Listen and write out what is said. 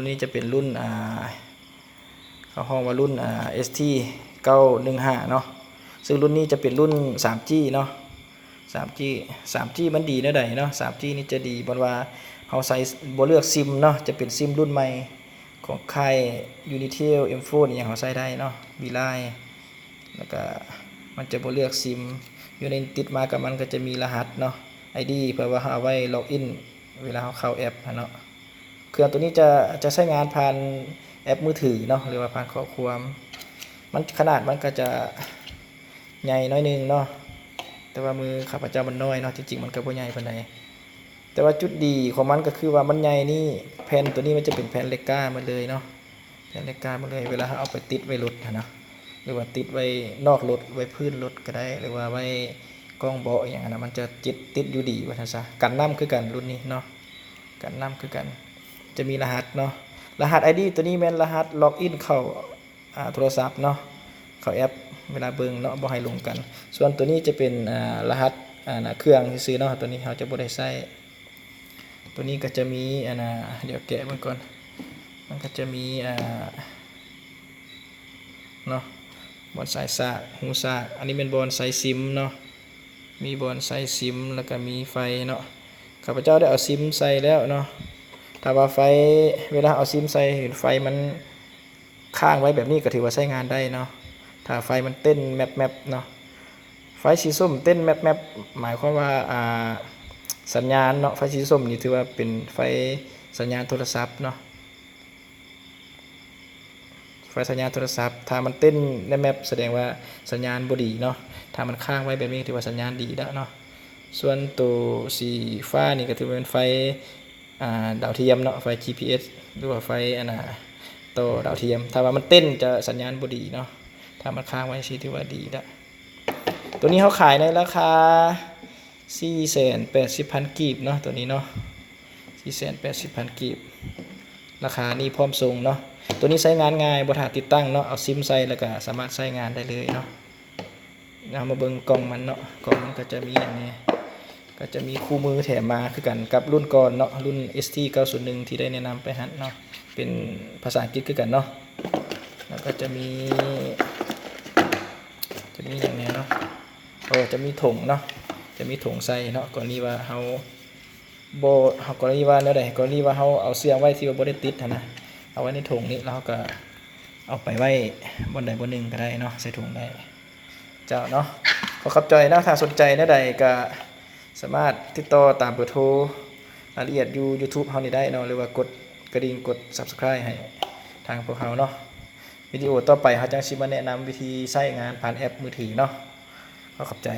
ລຸ້ນນີ້ຈະເປັນລຸ້ນ ອ່າ ເຂົາຮ້ອງວ່າລຸ້ນ ອ່າ ເອັສທີເກົ້າໜຶ່ງຫ້າເນາະ ຊຶ່ງລຸ້ນນີ້ຈະເປັນລຸ້ນສາມຈີເນາະ ສາມຈີ ສາມຈີມັນດີແນວໃດເນາະ ສາມຈີນີ້ຈະດີບ່ອນວ່າເຮົາໃຊ້ ບໍ່ເລືອກຊິມເນາະ ຈະເປັນຊິມລຸ້ນໃໝ່ຂອງຄ້າຍຢູນິເທວ ເອັມໂຟນ ອີ່ຫຍັງ ເຮົາໃຊ້ໄດ້ເນາະ ວີໄລ ແລ້ວກະມັນຈະບໍ່ເລືອກຊິມ ຢູ່ໃນ ຕິດມາກັບມັນກະຈະມີລະຫັດເນາະ ໄອດີ ເພື່ອວ່າເຮົາເອົາໄວ້ລັອກອິນເວລາເຮົາເຂົ້າແອັບຫັ້ນເນາະ. ເຄື່ອງໂຕນີ້ຈະ ຈະໃຊ້ງານຜ່ານແອັບມືຖືເນາະ ຫຼືວ່າຜ່ານຂໍ້ຄວາມ ມັນ ຂະໜາດມັນກະຈະໃຫຍ່ໜ້ອຍໜຶ່ງເນາະ ແຕ່ວ່າມືຂ້າພະເຈົ້າມັນນ້ອຍເນາະ ທີ່ຈິງມັນກະບໍ່ໃຫຍ່ປານໃດ ແຕ່ວ່າຈຸດດີຂອງມັນກະຄືວ່າມັນໃຫຍ່ນີ້ ແຜ່ນໂຕນີ້ມັນຈະເປັນແຜ່ນເຫຼັກກ້າໝົດເລີຍເນາະ ແຜ່ນເຫຼັກກ້າໝົດເລີຍ ເວລາເຮົາເອົາໄປຕິດໄວ້ລົດຫັ້ນນະ ຫຼືວ່າຕິດໄວ້ນອກລົດ ໄວ້ພື້ນລົດກະໄດ້ ຫຼືວ່າໄວ້ກ້ອງເບາະອີ່ຫຍັງຫັ້ນນະ ມັນຈະຕິດ ຕິດຢູ່ດີວ່າຊັ້ນຊະ ກັນນ້ຳຄືກັນລຸ້ນນີ້ເນາະ ກັນນ້ຳຄືກັນ ຈະມີລະຫັດເນາະ ລະຫັດໄອດີໂຕນີ້ແມ່ນລະຫັດລັອກອິນເຂົ້າ ອ່າ ໂທລະສັບເນາະ ເຂົ້າແອັບ ເວລາເບິ່ງເນາະ ບໍ່ໃຫ້ຫຼົງກັນ ສ່ວນໂຕນີ້ຈະເປັນ ອ່າ ລະຫັດ ອ່າ ເຄື່ອງຊື່ໆເນາະ ໂຕນີ້ເຮົາຈະບໍ່ໄດ້ໃຊ້ ໂຕນີ້ກະຈະມີ ອັນນ່າ ດຽວແກະເບິ່ງກ່ອນ ມັນກະຈະມີ ອ່າ ເນາະ ບ່ອນສາຍສາກ ຮູສາກ ອັນນີ້ແມ່ນບ່ອນໃສ່ຊິມເນາະ ມີບ່ອນໃສ່ຊິມ ແລ້ວກະມີໄຟເນາະ ຂ້າພະເຈົ້າໄດ້ເອົາຊິມໃສ່ແລ້ວເນາະ ຖ້າວ່າໄຟ ເວລາເອົາຊິມໃສ່ ເຫັນໄຟມັນຄ້າງໄວ້ແບບນີ້ກະຖືວ່າໃຊ້ງານໄດ້ເນາະ ຖ້າໄຟມັນເຕັ້ນແມັບໆເນາະ ໄຟສີສົ້ມເຕັ້ນແມັບໆ ໝາຍຄວາມວ່າ ອ່າ ສັນຍານເນາະ ໄຟສີສົ້ມນີ້ຖືວ່າເປັນໄຟສັນຍານໂທລະສັບເນາະ ໄຟສັນຍານໂທລະສັບ ຖ້າມັນເຕັ້ນແມັບສະແດງວ່າສັນຍານບໍ່ດີເນາະ ຖ້າມັນຄ້າງໄວ້ແບບນີ້ຖືວ່າສັນຍານດີແລ້ວເນາະ ສ່ວນໂຕສີຟ້ານີ້ກະຖືວ່າແມ່ນໄຟ ອ່າ ດາວທຽມເນາະ ໄຟຈີພີເອັສ ຫຼືວ່າໄຟ ອັນນ່າ ຕໍ່ດາວທຽມ ຖ້າວ່າມັນເຕັ້ນຈະສັນຍານບໍ່ດີເນາະ ຖ້າມັນຄ້າງໄວ້ຊີ້ຖືວ່າດີແລ້ວ ໂຕນີ້ເຮົາຂາຍໃນລາຄາສີ່ແສນແປດສິບພັນກີບເນາະ ໂຕນີ້ເນາະ ສີ່ແສນແປດສິບພັນກີບ ລາຄານີ້ພ້ອມສົ່ງເນາະ ໂຕນີ້ໃຊ້ງານງ່າຍ ບໍ່ຖ້າຕິດຕັ້ງເນາະ ເອົາຊິມໃສ່ແລ້ວກະສາມາດໃຊ້ງານໄດ້ເລີຍເນາະ. ເຮົາມາເບິ່ງກ່ອງມັນເນາະ ກ່ອງມັນກະຈະມີຫຍັງແດ່ ກະຈະມີຄູ່ມືແຖມມາຄືກັນກັບລຸ້ນກ່ອນເນາະ ລຸ້ນເອັສທີເກົ້າສູນໜຶ່ງທີ່ໄດ້ແນະນຳໄປຫັ້ນເນາະ ເປັນພາສາອັງກິດຄືກັນເນາະ ແລ້ວກະຈະມີ ຈະມີຫຍັງແດ່ເນາະ ໂອ ຈະມີຖົງເນາະ ຈະມີຖົງໃສ່ເນາະ ກໍລະນີວ່າເຮົາ ບໍ່ ເຮົາກໍລະນີວ່າແນວໃດ ກໍລະນີວ່າເຮົາເອົາເຊື່ອງໄວ້ທີ່ວ່າບໍ່ໄດ້ຕິດຫັ້ນນະ ເອົາໄວ້ໃນຖົງນີ້ ແລ້ວເຮົາກະເອົາໄປໄວ້ບ່ອນໃດບ່ອນໜຶ່ງກະໄດ້ເນາະ ໃສ່ຖົງໄດ້ ເຈົ້າເນາະ ຂໍຂອບໃຈເນາະ ຖ້າສົນໃຈແນວໃດກະສາມາດຕິດຕໍ່ຕາມເບີໂທ ລາຍລະອຽດຢູ່ຢູທູບເຮົານີ້ໄດ້ເນາະ ຫຼືວ່າກົດກະດິ່ງ ກົດຊັບສະຄຣາຍໃຫ້ທາງພວກເຮົາເນາະ ວິດີໂອຕໍ່ໄປເຮົາຈັ່ງຊິມາແນະນຳວິທີໃຊ້ງານຜ່ານແອັບມືຖືເນາະ ຂໍຂອບໃຈ.